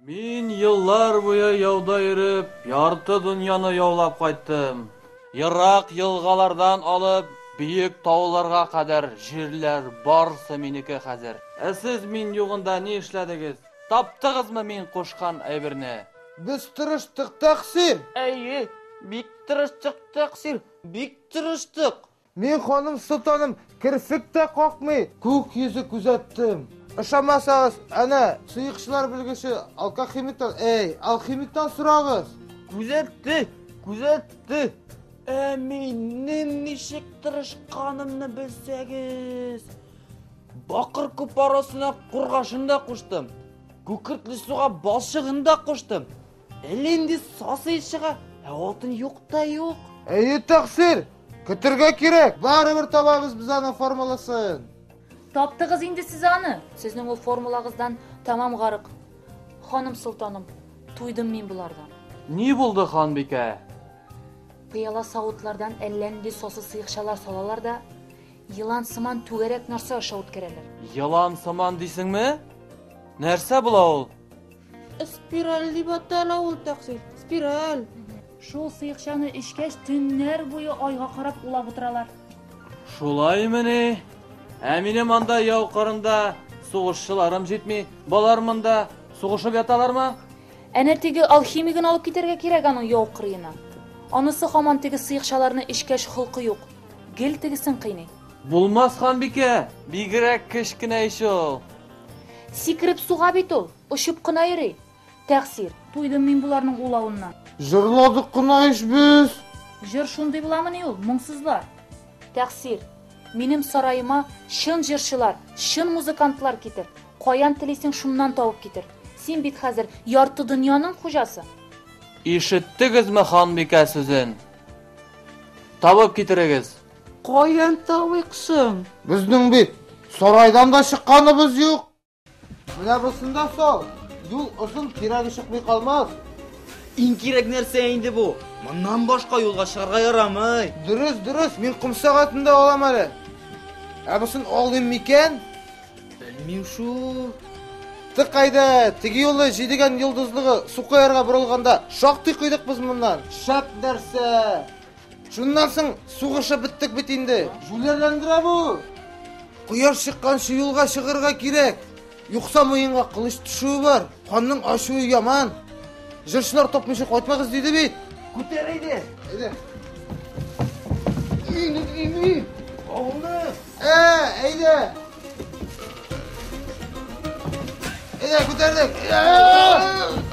Мин еллар буе яуда йөреп, ярты дөньяны яулап кайттым. Ерак елгалардан алып, биек тауларга кадәр җирләр барсы минеке хәзер. Ә сез мин югында ни эшләдегез? Таптыгызмы мин кушкан әйберне? Без тырыштык, тәкъсир. Әйе, бик тырыштык, тәкъсир, бик тырыштык. Мин, ханым солтаным, керфек тә какмый, күк йөзе күзәттем. Ышанмасагыз, әнә, сыекчылар белгече алкохимиктан, әй, алхимиктан сорагыз. Күзәтте, күзәтте. Ә минем ничек тырышканымны белсәгез. Бакыр купоросына кургашын да куштым. Күкертле суга балчыгын да куштым. Әллә инде сасы чыга, ә алтын юк та юк. Әйе, тәкъсир, көтергә кирәк. Барыбер табабыз без аның формуласын. Таптыгыз инде сез аны. Сезнең ул формулагыздан тәмам гарык. Ханым солтаным, туйдым мин болардан. Ни булды, ханбикә? Пыяла савытлардан әллә нинди сасы сыекчалар салалар да, елан сыман түгәрәк нәрсә аша үткәрәләр. Елан сыман дисеңме? Нәрсә була ул? Спираль дип атала ул, тәкъсир. Спираль. Шул сыекчаны эчкәч, төннәр буе айга карап улап утыралар. Шулаймыни? Ә минем анда яу кырында сугышчыларым җитми. Болар монда сугышып яталармы? Әнә теге алхимигын алып китәргә кирәк аның яу кырыена. Анысы һаман теге сыекчаларны эчкәч холкы юк. Гел тегесен кыйный. Булмас, ханбикә, бигрәк кечкенә ич ул. Сикереп суга бит ул, очып кына йөри. Тәкъсир, туйдым мин боларның улавыннан. Җырладык кына ич без. Җыр шундый буламыни ул, моңсызлар? Тәкъсир, минем сараема чын җырчылар, чын музыкантлар китер. Каян телисең, шуннан табып китер. Син бит хәзер ярты дөньяның хуҗасы. Ишеттегезме ханбикә сүзен? Табып китерегез. Каян табыйк соң? Безнең бит сарайдан да чыкканыбыз юк. Менә бусын да сал. Юл озын, кирәге чыкмый калмас. Иң кирәк нәрсә инде бу. Моннан башка юлга чыгарга ярамый. Дөрес, дөрес, мин ком сәгатен дә алам әле. Ә бусын алыйм микән? Белмим шул. Тык әйдә, теге юлы җидегән йолдызлыгы сукоярга борылганда шактый куйдык без моннан. Шәп нәрсә. Шуннан соң сугышып беттек бит инде. Җүләрләндерә бу. Кояш чыкканчы юлга чыгарга кирәк. Юкса муенга кылыч төшүе бар. Ханның ачуы яман. Җырчылар тапмыйча кайтмагыз диде бит. Күтәр әйдә. Әйдә. Өйне өйне. Авылны. Ә, әйдә. Әйдә, күтәрдек. Ә!